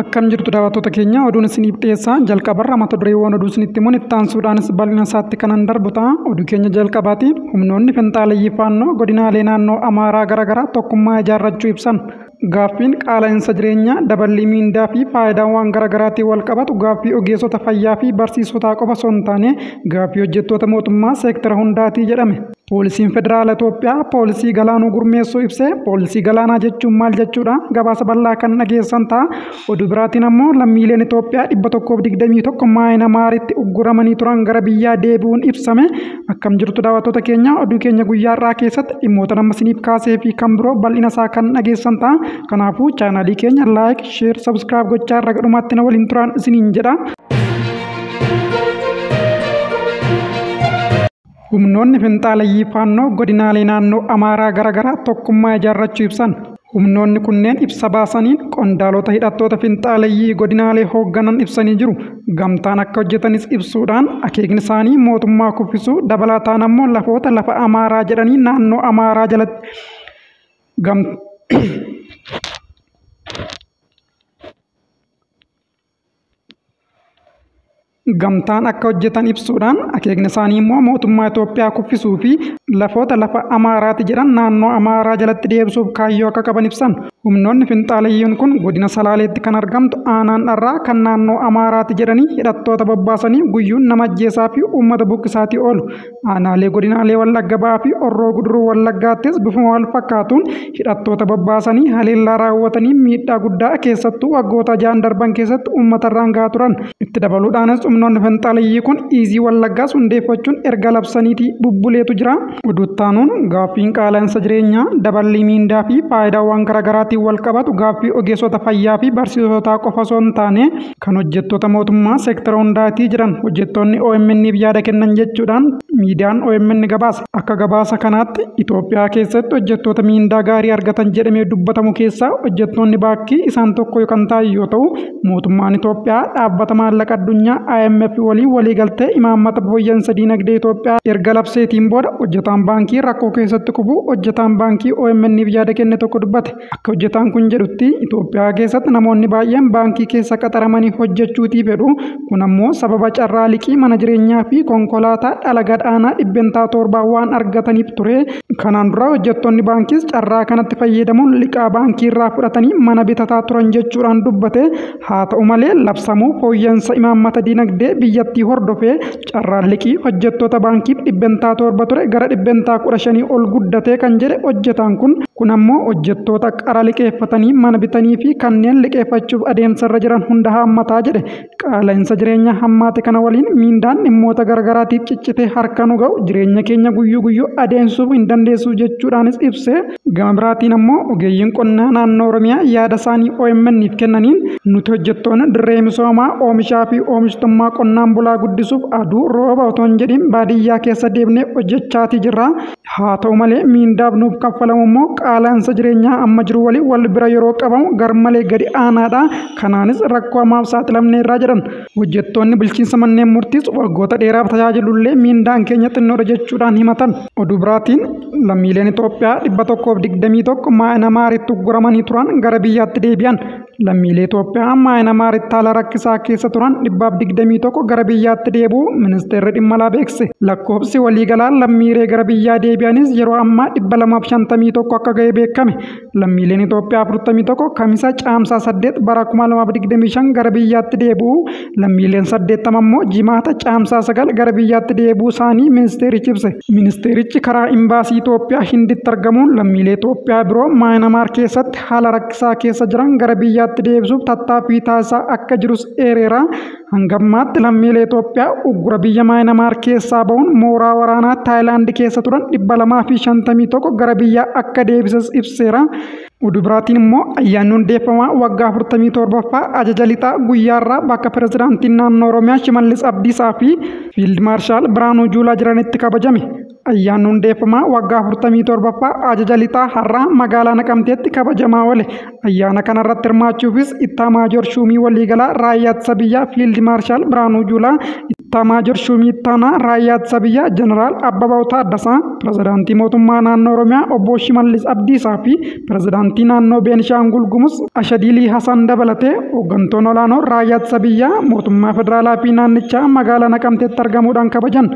Akkam jirtu daawwattoota keenya, oduun isiniif dhiyeessaa. Jalqabarra mata dureewwan oduu isinitti himuun itti aansuudhaanis bal'ina isaatti kanan darbu ta'a. Oduu keenya jalqabaati. Humnoonni finxaaleyyii Faannoo godinaalee naannoo Amaaraa garaagaraa tokkummaa ijaarrachuu ibsan. Gaaffiin qaala'insa jireenyaa, daballii miindaa fi faayidaawwan garaagaraatiin wal qabatu gaaffii ogeessota fayyaa fi barsiisotaa qofa osoo hin taane gaaffii hojjettoota mootummaa seektara hundaatii jedhame. Poolisiin Federaala Itoophiyaa poolisii galaanuu gurmeessuu ibsee. Poolisii galaanaa jechuun maal jechuudha? Gabaasa bal'aa kan dhageessan ta'a. Oduu biraatiin ammoo lammiileen Itoophiyaa 121 Maayinamaaritti ugguramanii turan gara biyyaa deebi'uun ibsame. Akkam jirtu daawwattoota keenya, oduu keenya guyyaa har'aa keessatti dhimmoota nama isiniif kaasee fi kan biroo bal'ina isaa kan dhageessan ta'a. Kanaafuu chaanaalii keenya like, share, subscribe gochaa irra gadhumaatti na waliin turaan isiniin jedha. Humnoonni finxaaleyyii Faannoo godinaalee naannoo Amaaraa garaagaraa tokkummaa ijaarrachuu ibsan. Humnoonni kunneen ibsa baasaniin qondaalota hidhattoota finxaaleyyii godinaalee hoogganan ibsanii jiru. Gamtaan akka hojjetanis ibsuudhaan akeekni isaanii mootummaa kuffisuu, dabalataan ammoo lafoota lafa Amaaraa jedhanii naannoo Amaaraa jalatti gamtaan akka hojjetan ibsuudhaan akeekni isaanii immoo mootummaa Itoophiyaa kuffisuu fi lafoota lafa Amaaraati jedhan naannoo Amaaraa jalatti deebisuuf kaayyoo akka qaban ibsan. Humnoonni finxaaleyyiin kun godina Salaaleetti kan argamtu aanaan Dharraa kan naannoo Amaaraati jedhanii hidhattoota bobbaasanii guyyuun nama ajjeesaa fi uummata buqqisaatii oolu. Aanaalee godinaalee Wallagga Ba'aa fi Horroo Guduruu Wallaggaattis bifuma wal fakkaatuun hidhattoota bobbaasanii haleellaa raawwatanii miidhaa guddaa keessattuu waggoota 6 darban keessatti uummatarraan gahaa turan. Itti dabaluudhaanis humnoonni finxaaleyyii kun Iizii Wallaggaas hundeeffachuun erga labsaniitii bubbuleetu jira. Oduuttaanuun gaaffiin qaala'insa jireenyaa, daballii miindaa fi faayidaawwan garaagaraatiin wal qabatu gaaffii ogeessota fayyaa fi barsiisotaa qofa osoo hin taane kan hojjettoota mootummaa seektara hundaatii jiran hojjettoonni OMN'f yaada kennan jechuudhaan miidiyaan OMN gabaasa. Akka gabaasa kanaatti Itoophiyaa keessatti hojjettoota miindaa gaarii argatan jedhamee dubbatamu keessaa hojjettoonni baankii isaan tokko kan ta'an yoo ta'u, mootummaan Itoophiyaa dhaabbata maallaqa addunyaa IMF waliin waliigaltee imaammata fooyya'insa diinagdee Itoophiyaa erga labseetiin booda hojjetaan baankii rakkoo keessatti kufuu hojjetaan baankii OMN'f yaada kenne tokko dubbate. Akka hojjetaan kun jedhutti Itoophiyaa keessatti namoonni baay'een baankii keessa qaxaramanii hojjechuutii fedhu. Kun ammoo sababa carraa liqii mana jireenyaa fi konkolaataa dhala gad-aanaa 7% waan argataniif ture. Kanaan dura hojjettoonni baankiis carraa kanatti fayyadamuun liqaa baankii irraa fudhatanii mana bitataa turan jechuudhaan dubbate. Haa ta'u malee labsamuu fooyya'insa imaammata diinagdee biyyattii hordofee carraan liqii hojjettoota baankiif 7% ture gara 15% ol guddatee kan jedhe hojjetaan kun, kun ammoo hojjettoota qara liqeeffatanii mana bitanii fi kanneen liqeeffachuuf adeemsarra jiran hunda haammataa jedhe. Qaala'insa jireenyaa hammaate kana waliin miindaan dhimmoota garaagaraatiif ciccitee harka nu ga'u jireenya keenya guyyuu guyyuu adeemsisuuf hin dandeessu jechuudhaanis ibse. Gama biraatiin ammoo ogeeyyiin qonnaa naannoo Oromiyaa yaada isaanii OMN'if kennaniin nuti hojjettoonni dirree misoomaa oomishaa fi oomishtummaa qonnaan bulaa guddisuuf aduu rooba otoo hin jedhin baadiyyaa keessa deemnee hojjechaatii jirra. Haa ta'u malee miindaaf nuuf kaffalamu immoo qaala'insa jireenyaa amma jiru waliin wal bira yeroo qabamu garmalee gadi aanaadha. Kanaanis rakkoo hamaaf saaxilamneerraa jedhan. Hojjettoonni bulchiinsa manneen murtiis waggoota dheeraaf tajaajilullee miindaan keenya xinnoodha jechuudhaan himatan. Oduu biraatiin lammiileen Itoophiyaa 121 Maayinamaaritti ugguramanii turan gara biyyaatti deebi'an. Lammiilee Itoophiyaa Maayinamaaritti haala rakkisaa keessa turan 121 gara biyyaatti deebi'uu ministeerri dhimma alaa beeksise. Lakkoofsi waliigalaa lammiilee gara biyyaa deebi'anis yeroo ammaa 251 akka ga'e beekame. Lammiileen Itoophiyaa 41 Kamisa Caamsaa 8 bara 2025 gara biyyaatti deebi'uu, lammiileen 80 ammoo Jimaata Caamsaa 9 gara biyyaatti deebi'uu isaanii ministeerichi ibse. Ministeerichi karaa imbaasii Itoophiyaa Hinditti argamuun lammiilee Itoophiyaa biroo Maayinamaar keessatti haala rakkisaa keessa jiran gara biyyaatti deebisuuf tattaaffii taasisaa akka jirus eereera. Hanga ammaatti lammiilee Itoophiyaa uggura biyya Maayinamaar keessaa bahuun mooraa waraanaa Taayilaand keessa turan 251 gara biyyaa akka deebises ibseera. Oduu biraatiin immoo ayyaanni hundeeffamaa waggaa 47ffaa ajaja lixaa guyyaarraa bakka pirezidaantiin naannoo Oromiyaa Shimallis Abdiisaa fi Fiild Maarshaal Biraanuu Juulaa jiranitti kabajame. Ayyaanni hundeeffamaa waggaa 47ffaa ajaja lixaa har'aa magaalaa Naqamteetti kabajamaa oole. Ayyaana kanarratti hirmaachuufis Ittaamaajoor Shuumii waliigalaa Raayyaa Ittisa Biyyaa Fiild Maarshaal Biraanuu Juulaa, Ittaamaajoor Shuumii Ittaanaa Raayyaa Ittisa Biyyaa Jeneraal Abbabaw Taaddasaa, Pirezidaantii Mootummaa Naannoo Oromiyaa Obbo Shimallis Abdiisaa fi Pirezidaantii Pireezidaantii naannoo Beenishaangul Gumuz Ashadilii Hasan dabalatee hooggantoonni olaanoo raayyaa ittisa biyyaa, mootummaa federaalaa fi naannichaa magaalaa Naqamteetti argamuudhaan kabajan.